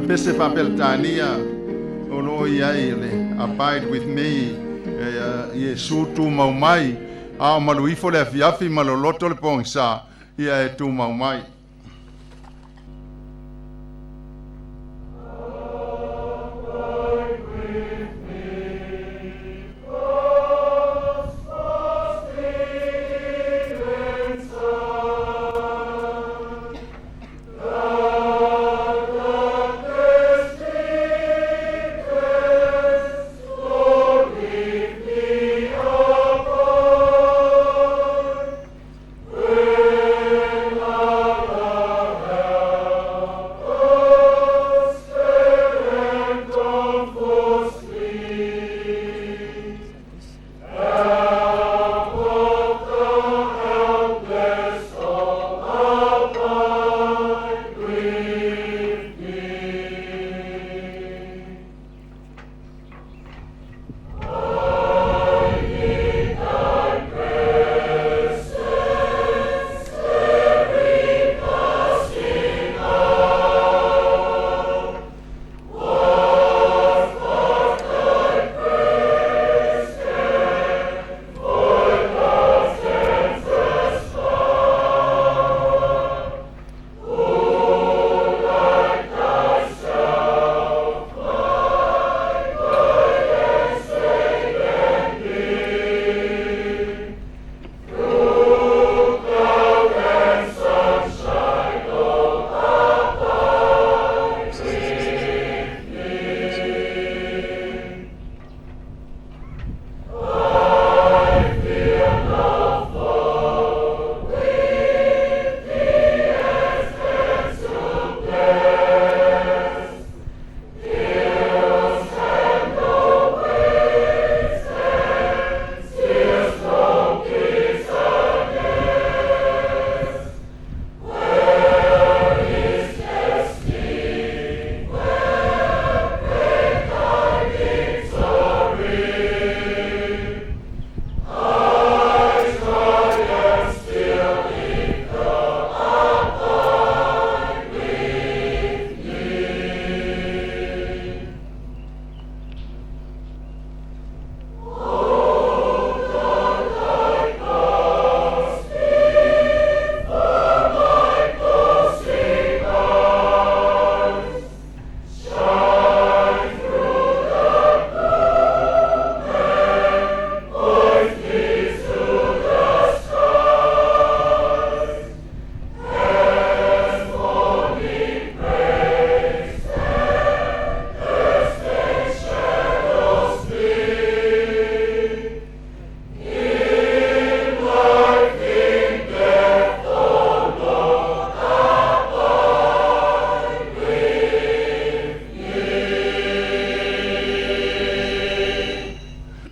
pese faa-Peretania o loo i ai le Abide with Me, Iesu tumau mai, a o malu ifo le afiafi ma loloto le pogisa, ia e tumau mai.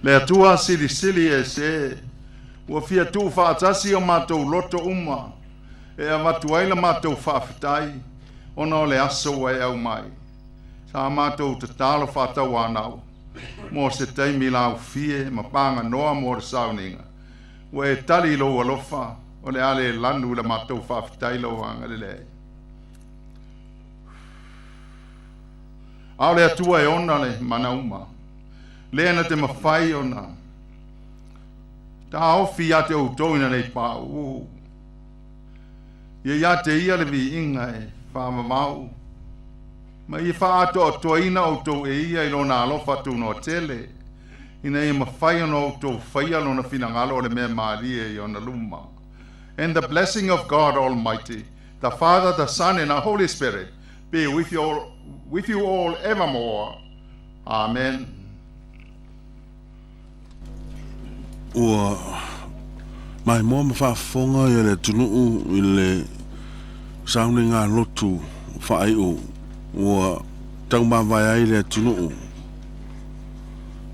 Le Atua silisili ese, ua fia tuufaatasi o matou loto uma e avatu ai la matou faafetai ona o le aso ua e aumai. Sa matou tatalo faatauanau mo se taimi laufie ma paganoa mo le sauniga. Ua e tali i lou alofa, o le a le lanu i la matou faafetai lou agalelei. A o le Atua e ona le mana uma, lea na te mafai ona taofi ia te outou ina nei pauu. Ia ia te ia le viiga e faavavau, ma ia faaatoatoaina outou e ia i lona alofa tunoa tele, ina ia mafai ona outou faia lona finagalo o le mea malie i ona luma. And the blessing of God Almighty, the Father, the Son, and the Holy Spirit be with you all, with you all evermore. Amen. Ua maimoa ma faafofoga ia le atunuu i le sauniga lotu faaiu ua taumavae ai le atunuu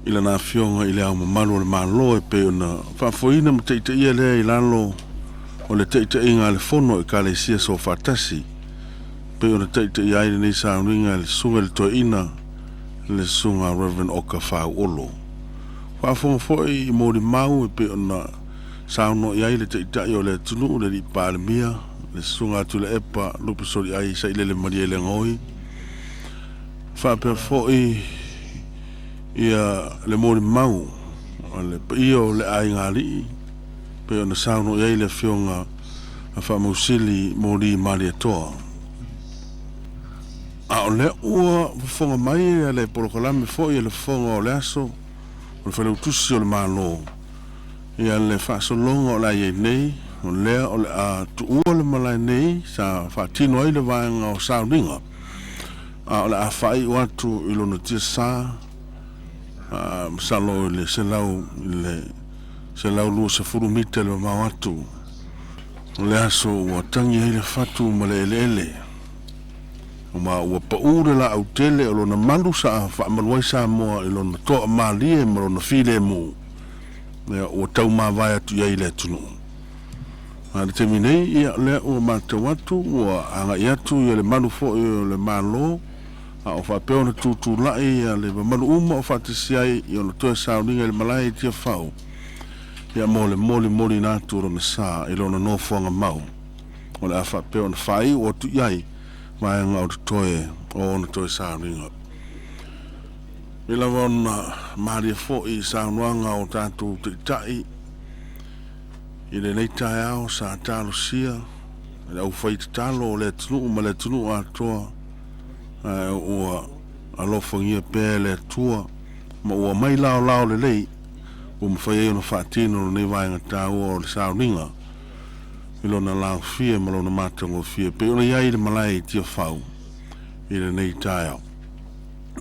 i lana Afioga i Le Ao Mamalu o le Malo e pei ona faafoeina ma taitaia lea i lalo o le taitaiga a le Fono a Ekalesia Soofaatasi pei ona taitaia ai lenei sauniga e le Susuga i le Toeaina le Susuga Rev. Oka Fauolo. Faafofoga foi i molimau e pei ona saunoa i ai le Taitai o le atunuu le Alii Palemia, le Susuga Tuilaepa Lupesoliai Sailele Malielegaoi. Faapea foi ia le molimau a le paia o le aiga alii pei ona saunoa i ai le Afioga a Faamausili Moli Malietoa. A o lea ua fofoga mai le polokalame foi a le Fofoga o le Aso o le Failautusi o le Malo ia le faasologa o le a i ai nei, o lea o le a tuua le malae nei sa faatino ai le vaega o sauniga, a o le a faaiu atu i lona tiasa, masalo i le 100 i le 120 mita le mamao atu o le aso ua tagi ai le fatu ma le eleele. Ma ua paʻu le laau tele o lona malu sa faamalu ai Samoa i lona toamalie ma lona filemu, ia, ua taumavae atu i ai le atunuu. A le taimi nei, ia, lea ua matau atu ua agai atu ia le malu foi o le Malo, a o faapea ona tutulai ia le mamalu uma o faatasi ai i ona toe sauniga i le malae i Tiafau, ia, mo le molimoliina atu o lona sa i lona nofoaga mau. O le a faapea ona faaiu atu i ai vaega o totoe o ona toe sauniga. Pei lava ona malie foi i saunoaga o tatou taitai i lenei taeao sa talosia e le aufaitatalo o le atunuu ma le atunuu atoa, ae ua alofagia pea e le Atua ma ua mai laolao lelei ua mafai ai ona faatino lenei vaega taua o le sauniga i lona laofie ma lona matagofie pei ona i ai le malae i Tiafau i lenei taeao.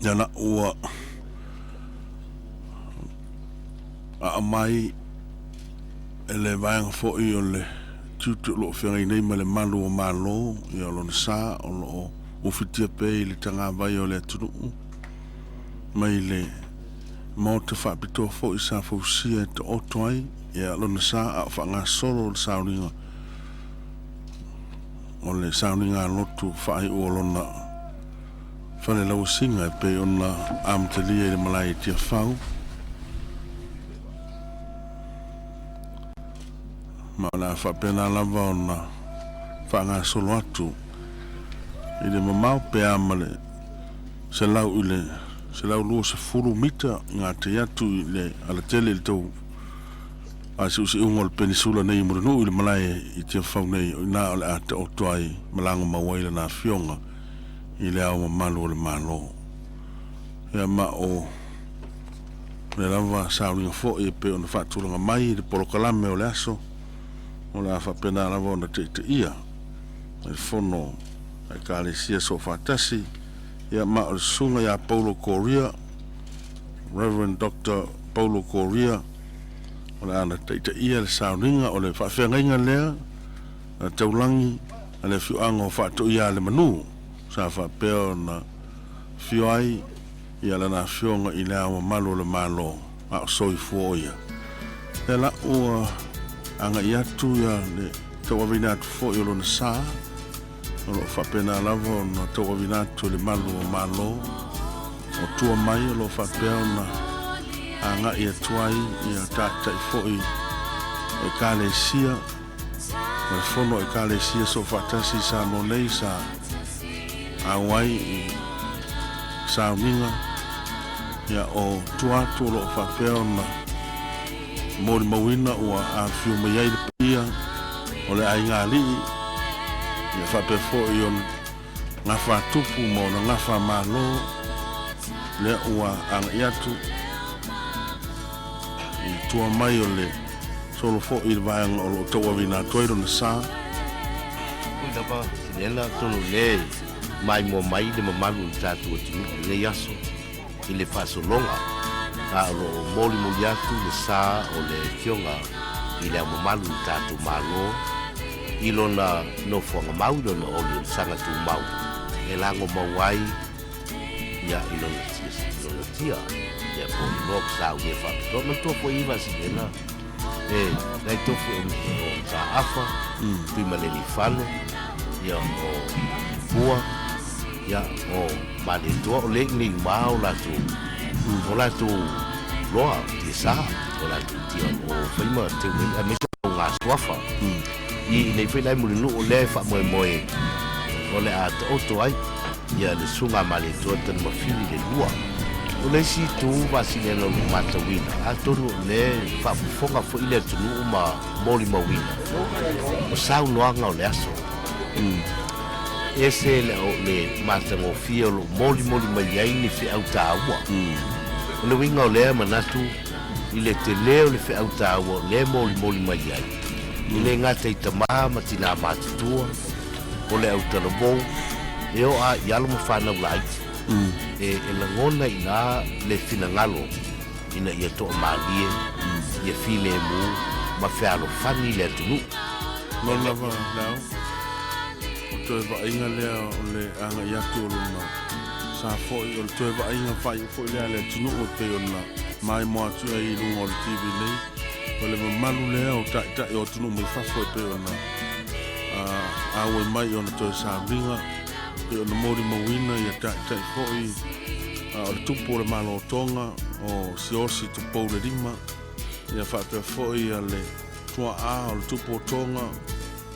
Ia la ua aumai e le vaega foi o le tiute o lo o feagai nei ma le malu o Malo, ia o lona sa o lo o ufitia pea i le tagavai o le atunuu mai le Maota faapitoa foi sa fausia e taoto ai ia lona sa a o faagasolo le sauniga o le sauniga lotu faaiu o lona fale lauasiga e pei ona amatalia i le malae i Tiafau. Ma o le a faapena lava ona faagasolo atu i le mamao pe a ma le 100 i le 120 mita i gatai atu i le alatele i le tau faasiusiuga o le penisula nei i Mulinuu i le malae i Tiafau nei, o i ina o le a taoto ai ma lagomau ai lana afioga i le Ao Mamalu o le Malo. Ia ma o le lava sauniga foi e pei ona faatulaga mai i le polokalame o le aso, o le a faapena lava ona taitaia e le Fono a Ekalesia Soofaatasi, ia ma o le Susuga ia Paulo Koria, Rev. Doctor Paulo Koria, o le a na taitaia le sauniga o le faafeagaiga lea a taulagi a le afioaga o Faatoia le Manu, sa faapea ona afio ai ia lana afioga i Le Ao Mamalu o le Malo, a o soifua o ia. Lea la ua agai atu ia le tauaveina atu foi o lona sa, O lo o faapena lava ona tauavina atu e le malu o Malo o tua mai o lo o faapea ona agai atu ai ia taitai foi o Ekalesia ma le Fono a Ekalesia Soofaatasi i Samoa nei sa auai i sauniga ia o tua atu o lo o faapea ona molimauina ua afifio mai ai le paia o le aiga alii, ia faapea foi ona gafa tupu ma ona gafa malo, lea ua agai atu i tua mai o le solo foi i le vaega o lo o tauaveina atu ai lona sa. Ui lava, Silela, atonu o lea e maimoa mai le mamalu o le tatou atunuu i lenei aso i le faasologa, a o lo o molimoli atu le sa o le Afioga i Le Ao Mamalu o le tatou Malo i lona nofoaga mau i lona oliolisaga tumau e lagomau ai ia i lona tia, i lona tia ia po i loa saunia faapitoa. Manatua foi i Vasilena e nai tofu o Mataafa, Tuimalelifano, ia o Pua, ia o Malietoa, o le nei ma o latou o latou loa tia sa o latou tia o faima teu mai a mesa o ngā suafa i nei foi lai Mulinuu o lea e faamoemoe o le a taoto ai. Ia le Susuga a Malietoa Tanumafili le Lua. O le isi itu Vasilena o lo o matauina, atonu o lea e faafofoga foi le atunuu ma molimauina, o saunoaga o le aso. E ese le le matagofie o lo o molimoli mai ai ni feau taua. O le uiga o lea manatu i le tele o le feau taua o lea e molimoli mai ai, e le gata i tamā ma tinā matutua, o le autalavou, e oo a i alo ma fanau laiti, e lagona i ina le finagalo ina ia toamalie, ia filemu ma fealofani le atunuu. Mo lava le ao, o toe vaaiga lea o le agai atu o lona sa foi, o le toe vaaiga faaiu foi lea a le atunuu e pei ona maimoa atu ai i luga o le TV nei, o le mamalu lea o taitai o atunuu mai fafo e pei ona auai mai i ona toe sauniga, e pei ona molimauina ia taitai foi o le tupu o le Malo o Toga, o Siaosi Tupou le Lima, ia faapea foi le tuaa o le tupu o Toga,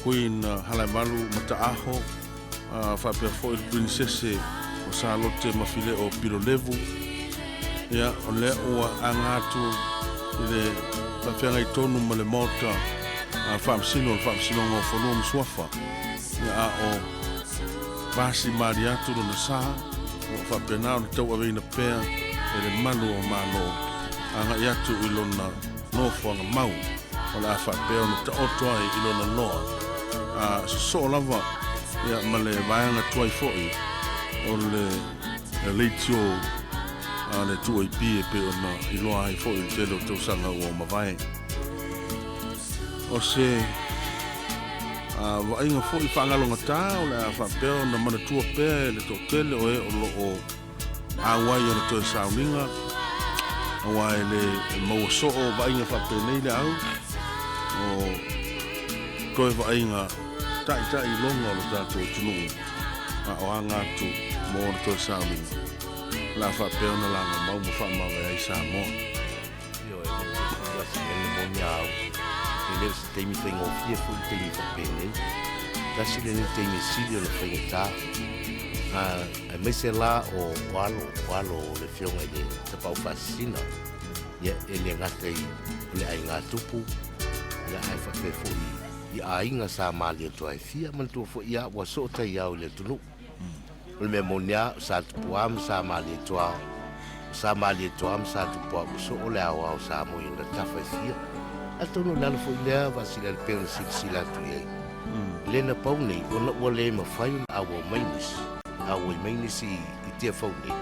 Queen Halaemalu Mataaho, faapea foi le Prinsese o Salote Mafileo Pilolevu. Ia, o lea ua aga atu i le faafeagai tonu ma le Maota Faamasino o le Faamasinoga o Fanua ma Suafa, ia, a o vasi malie atu lona sa, ua faapena ona tauaveina pea e le malu o Malo agai atu i lona nofoaga mau o le a faapea ona taoto ai i lona loa a sosoo lava ia ma le vaega tuai foi o le leitio a le 2AP e pei ona iloa ai foi i le tele o tausaga ua mavae. O se vaaiga foi faagalogata o le a faapea ona manatua pea e le toatele o e o lo o auai i ona toe sauniga, aua e le maua soo vaaiga faapenei le au, o toe vaaiga taitai iloga o le tatou atunuu a o aga atu mo ona toe sauniga, o le a faapea ona lagamau ma faamavae ai Samoa. Ioe, ua silia moni a au. E le o se taimi faigofie foi le taimi faapenei. Tasi lenei taimi e sili ona faigata. Aemaise la o alo, o alo o le Afioga i le Tapaau Faasisina, ia, e le gata i o le aiga tupu, ia, ae faapea foi i aiga sa malietoa e fia. Manatua foi, ia, ua sootai ao i le atunuu. O le mea moni lava, o Sa Tupuā ma Sa Malietoa, o Sa Malietoa ma Sa Tupuā ua soo le aoao o Samoa i ona tafa e fia. Atonu o le ala foi lea Vasilele pei ona silasila atu i ai. I le na pau nei, ona ua le mafai ona auau mai nisi, auai mai nisi i Tiafau nei,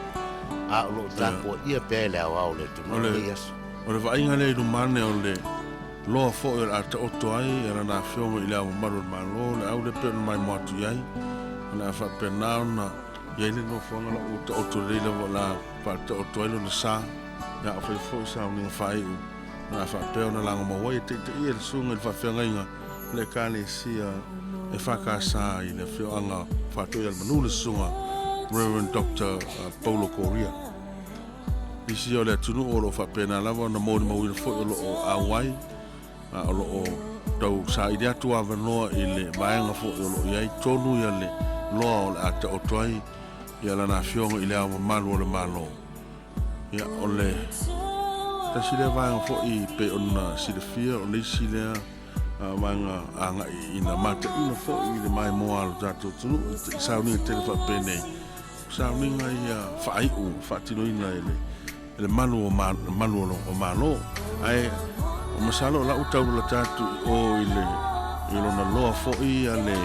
a o lo o tapuaia pea e le aoao o le atunuu i lenei aso. O le vaaiga lea i luma ane o le loa foi o le a taoto ai e lana Afioga i Le Ao Mamalu o le Malo le au lea pei ona maimoa atu i ai, o le a faapena ona i ai le nofoaga la ua taoto lelei lava o le a faataoto ai lona sa, ia a o fai foi sauniga faaiu, o le a faapea ona lagomau ai e taitaia le susuga i le faafeagaiga o le Ekalesia EFKS i le afioaga Faatoialemanu le susuga Rev. Doctor Paulo Koria. Isi o le atunuu o lo o faapena lava ona molimauina foi o lo o auai, a o lo o tau saili atu avanoa i le vaega foi o lo o i ai tonu ia le loa o le a taoto ai ia lana Afioga i Le Ao Mamalu o le Malo. Ia, o le tasi lea vaega foi pei ona silafia o le isi lea vaega agai ina mataina foi i le maimoa a lo tatou atunuu i sauniga tele faapenei. O sauniga ia faaiu faatinoina e le e le malu o malu o Malo. Ae o masalo o la ua tau lalata atu i o i le i lona loa foi ia le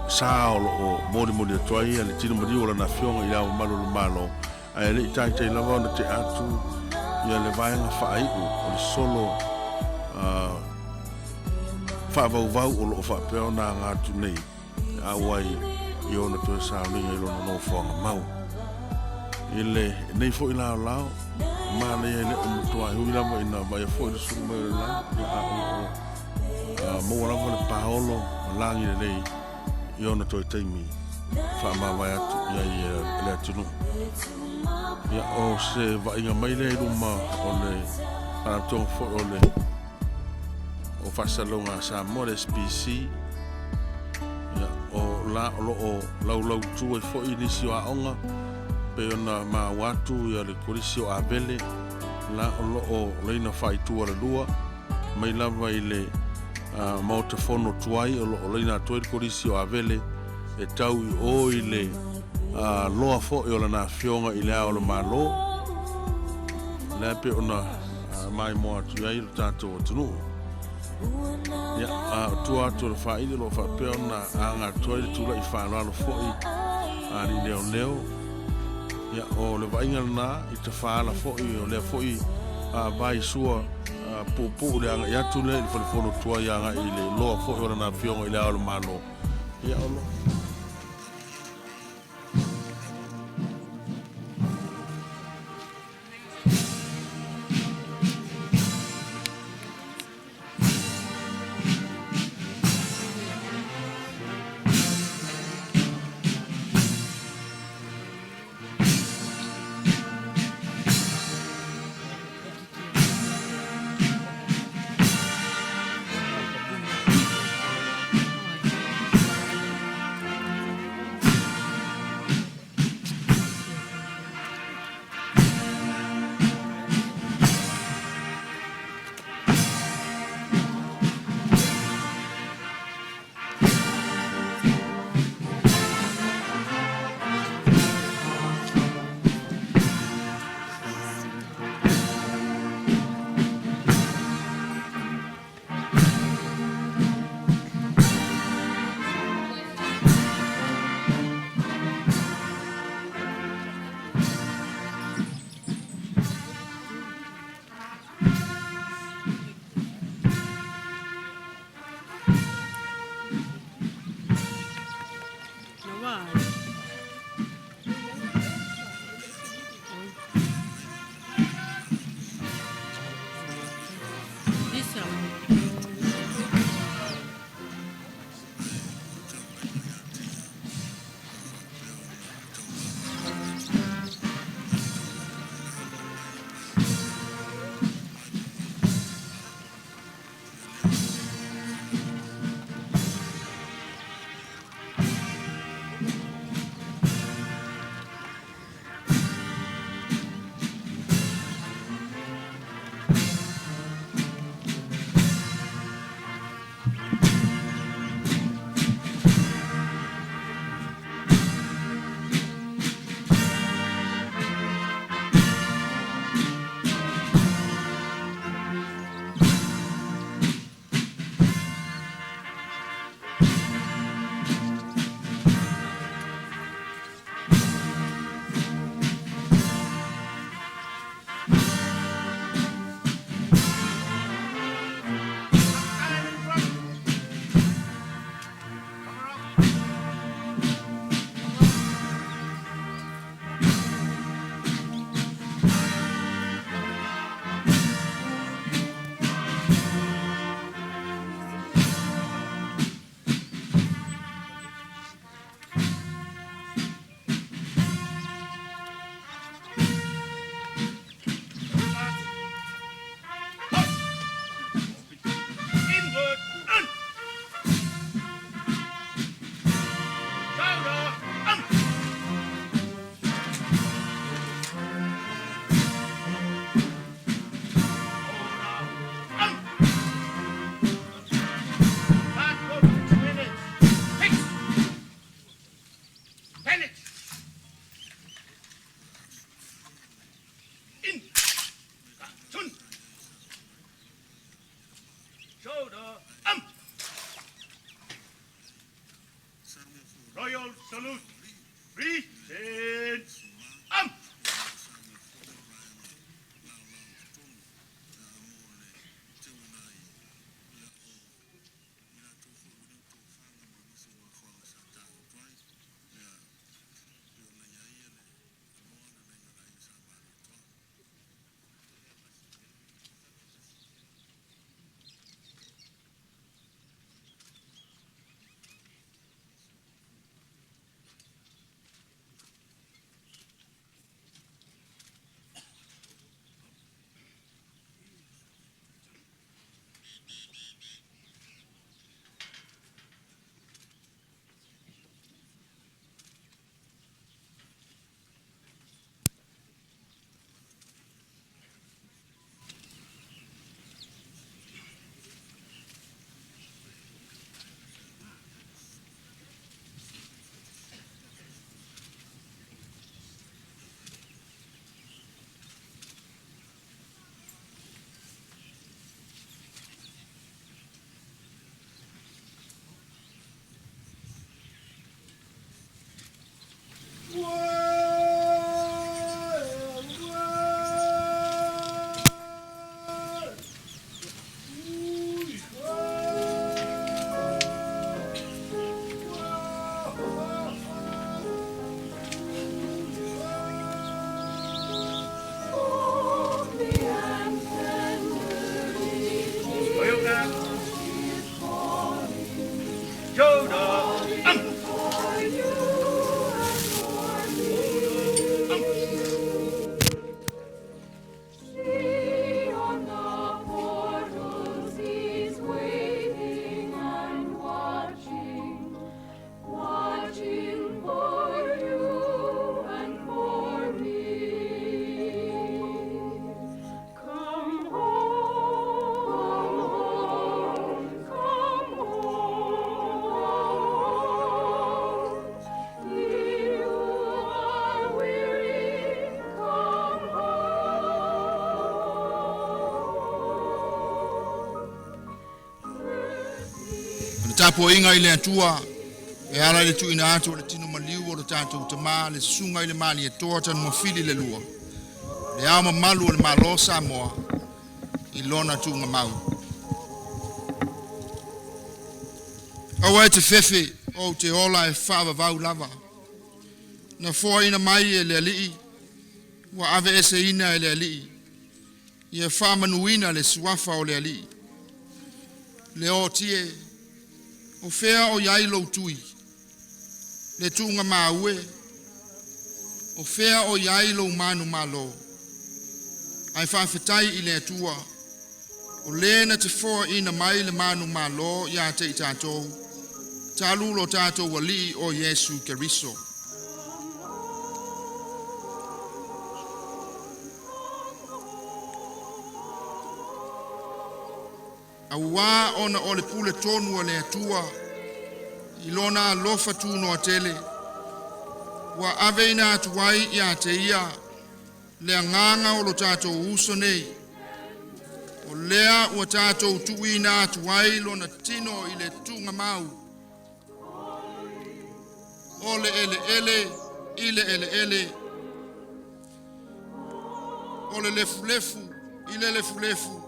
sa o lo o molimoli atu ai ia le tino maliu o lana Afioga i Le Ao Mamalu o le Malo, ae le i taitai lava ona tea atu ia le vaega faaiu o le solo faavauvau o lo o faapea ona aga atu nei. E auai i ona toe sauniga i lona nofoaga mau. I lenei foi laolao, manaia e le o matua e ui lava ina vaia foi le sulu mai o le lagi, ia a o lo o maua lava le paolo ma lagi lelei i ona toe taimi faamavae atu i ai e le atunuu. Ia, o se vaaiga mai lea i luma o le Faalapotopotoga foi o le o Faasalalauga a Samoa, le SPC, ia, o La o lo o laulautu ai foi nisi o aoga pei ona maua atu ia le Kolisi o Avele, la o lo o laina faaitualalua mai lava i le Maota Fono tuai o lo o laina atu ai le Kolisi o Avele e tau i o i le loa foi o lana Afioga i Le Ao o le Malo, lea pei ona maimoa atu i ai lo tatou atunuu. Ia, a o tua atu o le faaili o lo o faapea ona aga atu ai le tulai faaaloalo foi a alii leoleo. Ia, o le vaaiga lena i tafaala foi o lea foi vai sua puupuu le agai atu lea i le falefono tuai agai i le loa foi o lana Afioga i Le Ao o le Malo. Ia, o lo Royal salute. Present. Am. tapuaiga i le Atua e ala i le tuuina atu o le tino maliu o lo tatou Tama, le Susuga i le Malietoa Tanumafili le Lua, Le Ao Mamalu o le Malo o Samoa i lona tuugamau. Aua e te fefe, ou te ola e faavavau lava. Na foaina mai e le Alii, ua aveeseina e le Alii. Ia faamanuina le Suafa o le Alii. Leoti e, o fea o i ai lou tui? Le tuugamau e, o fea o i ai lou manumalo? Ae faafetai i le Atua, o Le na te foaina mai le manumalo ia te i tatou, talu lo tatou Alii o Iesu Keriso. Auā ona o le puletonu a le Atua i Lona alofa tunoa tele, ua aveina atu ai ia te Ia le agaga o lo tatou uso nei, o lea ua tatou tuuina atu ai lona tino i le tuugamau, o le eleele i le eleele, o le lefulefu i le lefulefu,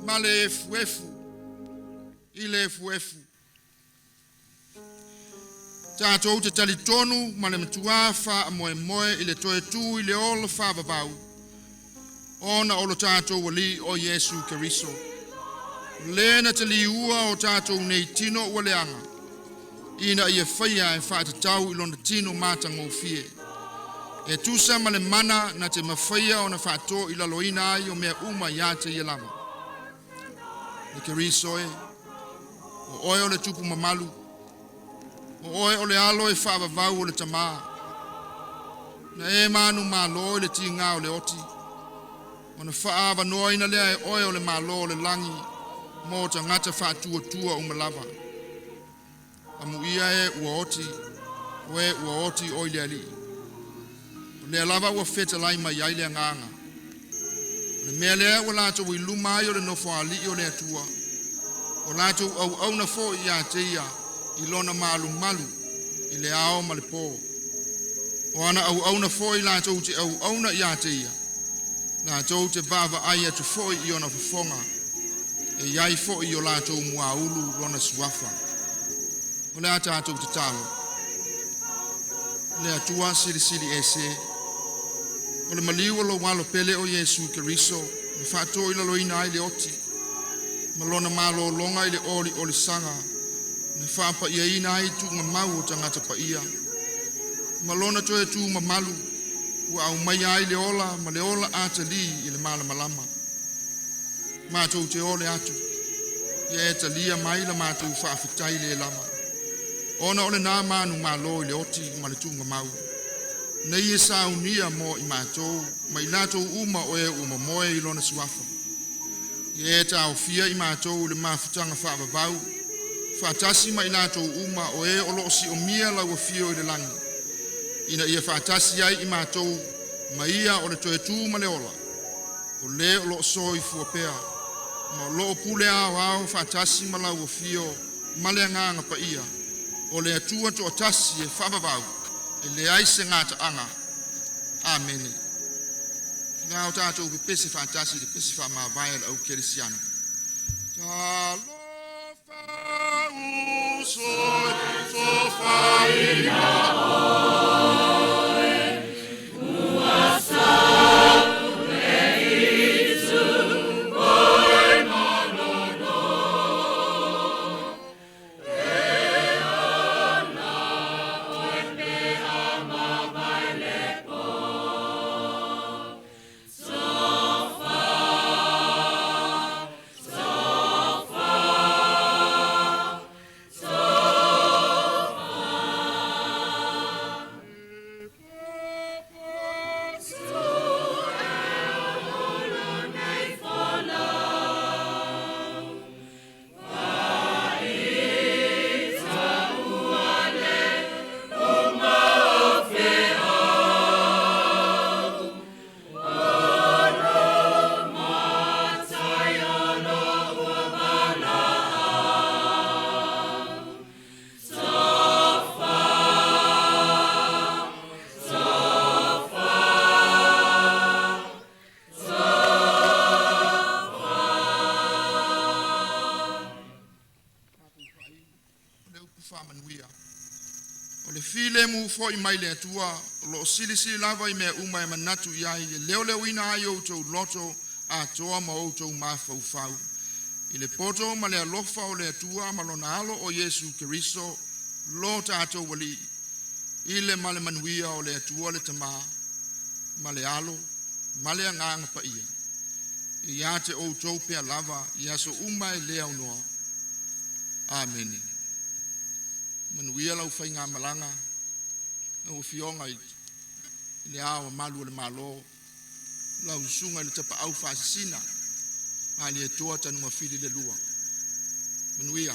ma le efuefu i le efuefu. Tatou te talitonu ma le matuā faamoemoe i le toe tu i le ola faavavau ona o lo tatou Alii o Iesu Keriso, Le na te liua o tatou nei tino ua leaga, ina ia faia e faatatau i lona tino matagofie, e tusa ma le mana na te mafaia ona faatoilaloina ai o mea uma ia te Ia lava. Le Keriso e, o Oe o le Tupu mamalu, o Oe o le Alo e faavavau o le Tamā, na e manumalo i le tiga o le oti, ona faaavanoaina lea e Oe o le Malo o le lagi mo tagata faatuatua uma lava. Amuia e ua oti, o e ua oti oe i le Alii. O lea lava ua fetalai mai ai le Agaga. O le mea lea ua latou i luma ai o le Nofoalii o le Atua, o latou auauna foi ia te Ia i lona malumalu i le ao ma le po. O ana auauna foi latou te auauna ia te Ia, latou te vaavaai atu foi i ona fofoga, e i ai foi i o latou muaulu lona suafa. O le a tatou tatalo. Le Atua Silisili Ese, o le maliu o lou Alo pele o Iesu Keriso na faatoilaloina ai le oti, ma lona malologa i le oliolisaga na faapaiaina ai tuugamau o tagata paia, ma lona toe tu mamalu ua aumaia ai le ola ma le ola atalī i le malamalama. Matou te ole atu, ia e talia mai la matou faafetai le lava, ona o lena manumalo i le oti ma le tuugamau, nei e saunia mo i matou ma i latou uma o e ua momoe i lona suafa. Ia e taofia i matou i le mafutaga faavavau, faatasi ma i latou uma o e o lo o siomia lau afio i le lagi, ina ia faatasi ai i matou ma Ia o le toe tu ma le ola, o Le o lo o soifua pea, ma o lo o pule aoao faatasi ma lau afio ma le Agaga Paia, o le Atua toatasi e faavavau, e leai se gataaga. Amene. Na o tatou pepese faatasi i le pese faamavae a le au kerisiano. Talofa uso e sofaina oe, ua saule i oi manono, e ona oe pe a mavae le po. Sofa, sofa, sofa. Faamanuia. O le filemu foi mai le Atua o lo o silisili lava i mea uma e manatu i ai, e leoleoina ai o outou loto atoa ma outou mafaufau i le poto ma le alofa o le Atua ma lona Alo o Iesu Keriso lo tatou Alii, i le ma le manuia o le Atua le Tamā ma le Alo ma le Agaga Paia, e ia te outou pea lava i aso uma e le aunoa. Amene. Manuia lau faigamalaga lau Afioga i Le Ao Mamalu o le Malo, lau Susuga i le Tapaau Faasisina Malietoa Tanumafili II. Manuia.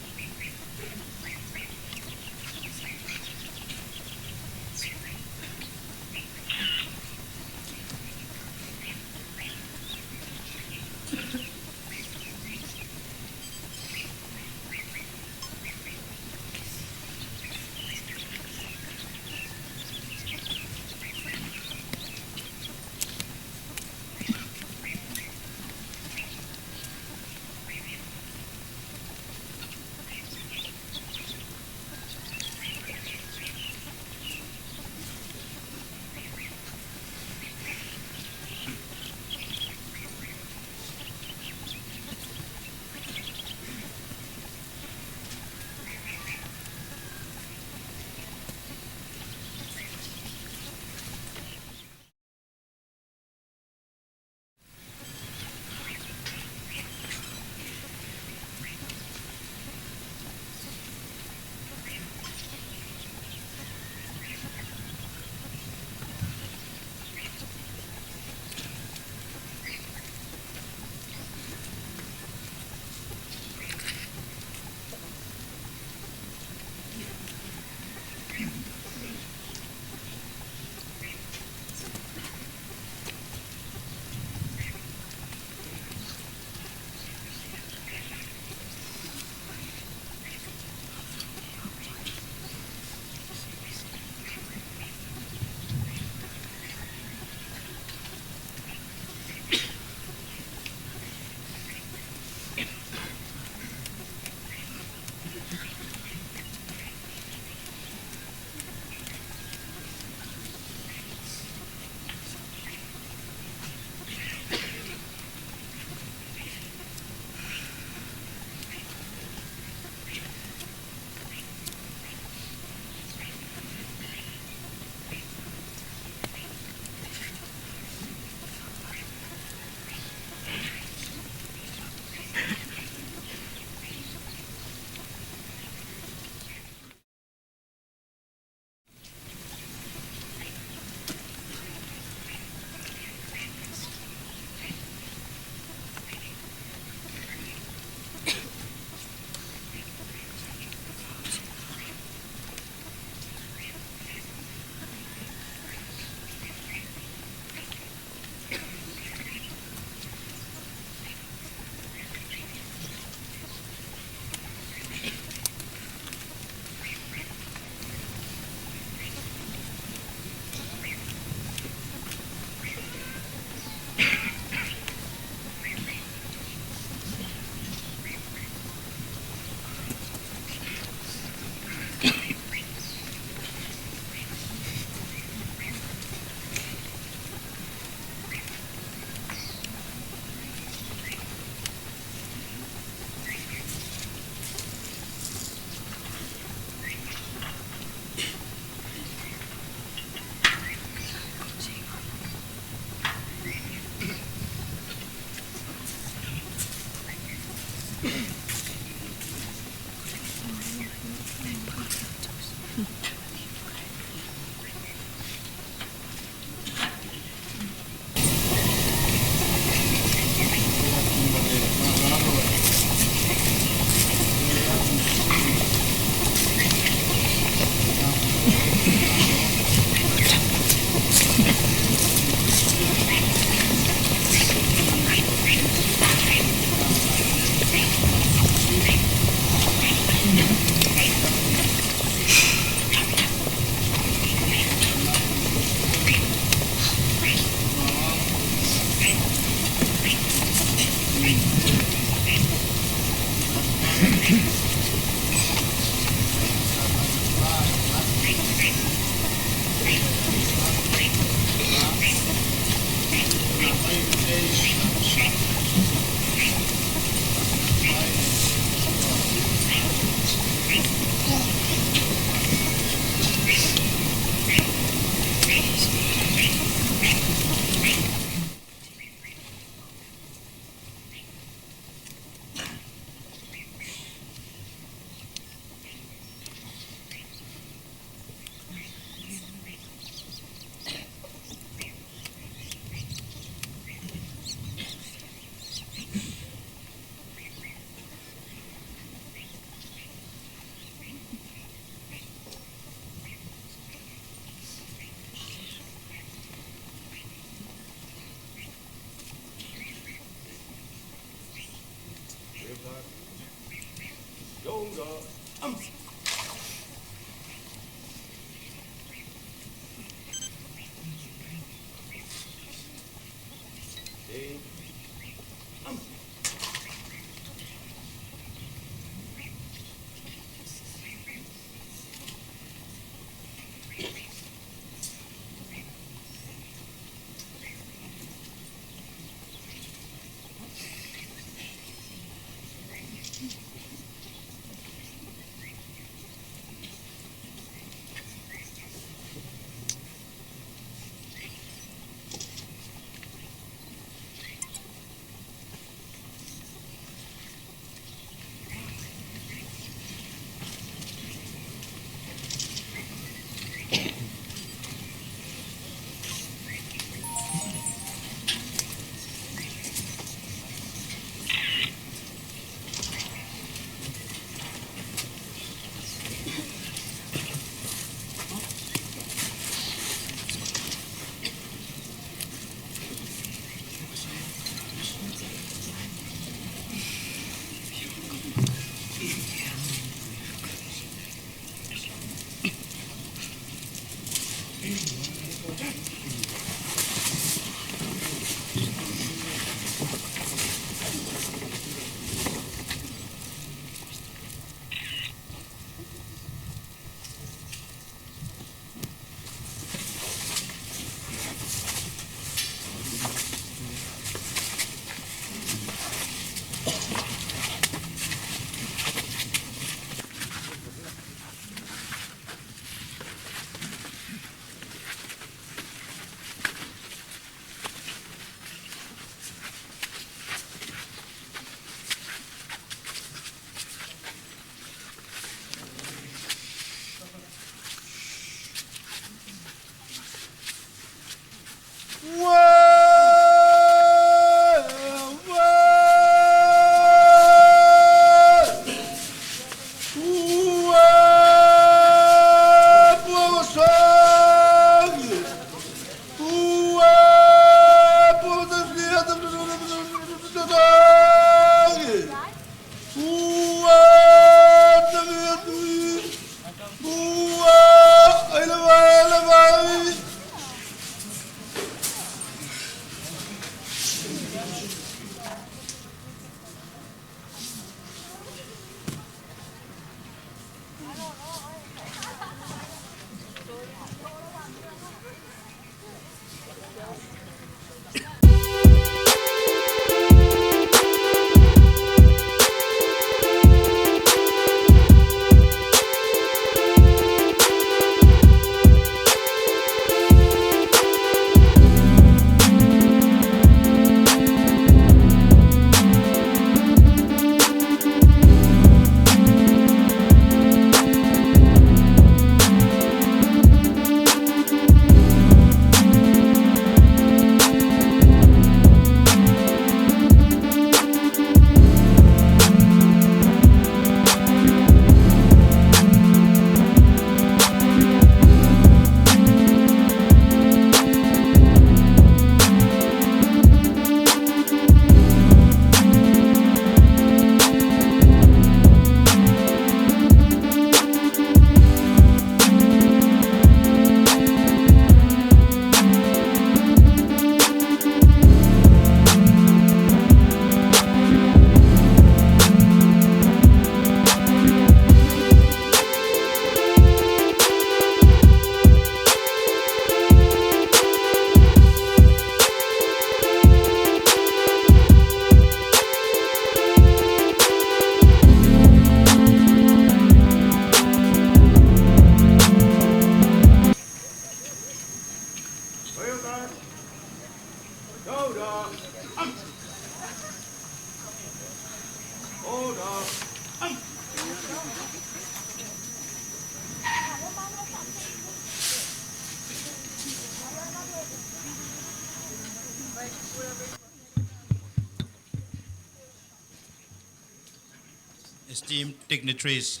Esteemed dignitaries,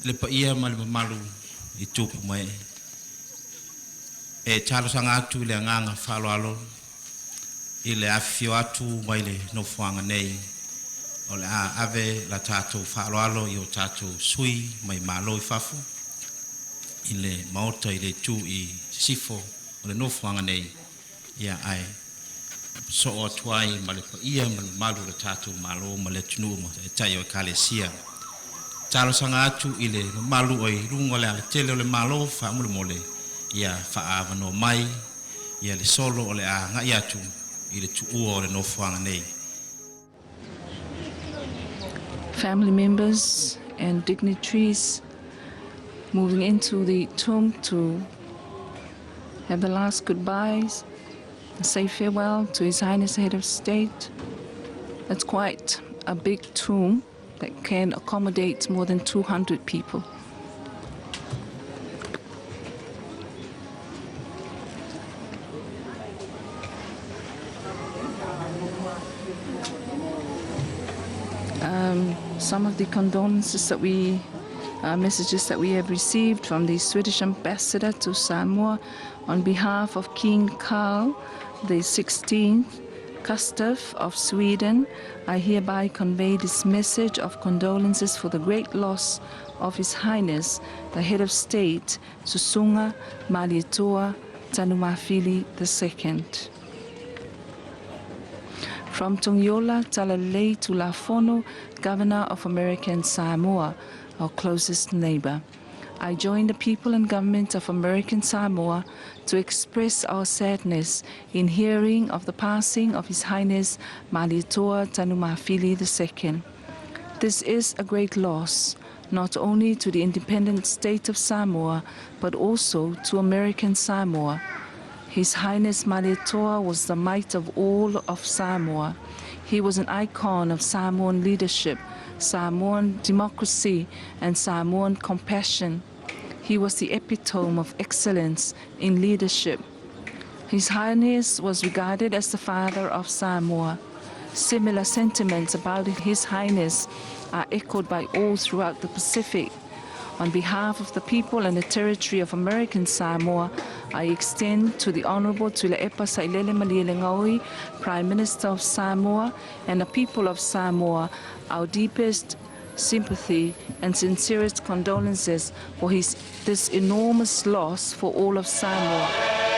le paia ma le mamalu i tupu mai. E talosaga atu i le agaga faaaloalo i le afifio atu mai le nofoaga nei o le a ave la tatou faaaloalo i o tatou sui mai malo i fafo i le maota i le itu i sisifo o le nofoaga nei ia ae soo atu ai ma le paia ma le mamalu o le tatou Malo ma le atunuu ma taitai o ekalesia. Talosaga atu i le mamalu o i luga o le alatele o le Malo faamolemole ia faaavanoa mai ia le solo o le a agai atu i le tuua o le nofoaga nei. Family members and dignitaries moving into the tomb to have the last goodbyes and say farewell to His Highness the Head of State. It's quite a big tomb that can accommodate more than 200 people. Some of the condolences that we messages that we have received from the Swedish ambassador to Samoa on behalf of King Carl the 16th Gustaf of Sweden, I hereby convey this message of condolences for the great loss of His Highness, the Head of State, Susuga Malietoa Tanumafili II. From Togiola Talalelei Tulafono, Governor of American Samoa, our closest neighbor. I join the people and government of American Samoa to express our sadness in hearing of the passing of His Highness Malietoa Tanumafili II. This is a great loss, not only to the independent state of Samoa, but also to American Samoa. His Highness Malietoa was the might of all of Samoa. He was an icon of Samoan leadership, Samoan democracy, and Samoan compassion. He was the epitome of excellence in leadership. His Highness was regarded as the father of Samoa. Similar sentiments about His Highness are echoed by all throughout the Pacific. On behalf of the people and the territory of American Samoa, I extend to the Honorable Tuilaepa Sailele Malielegaoi, Prime Minister of Samoa, and the people of Samoa, our deepest sympathy and sincerest condolences for this enormous loss for all of Samoa.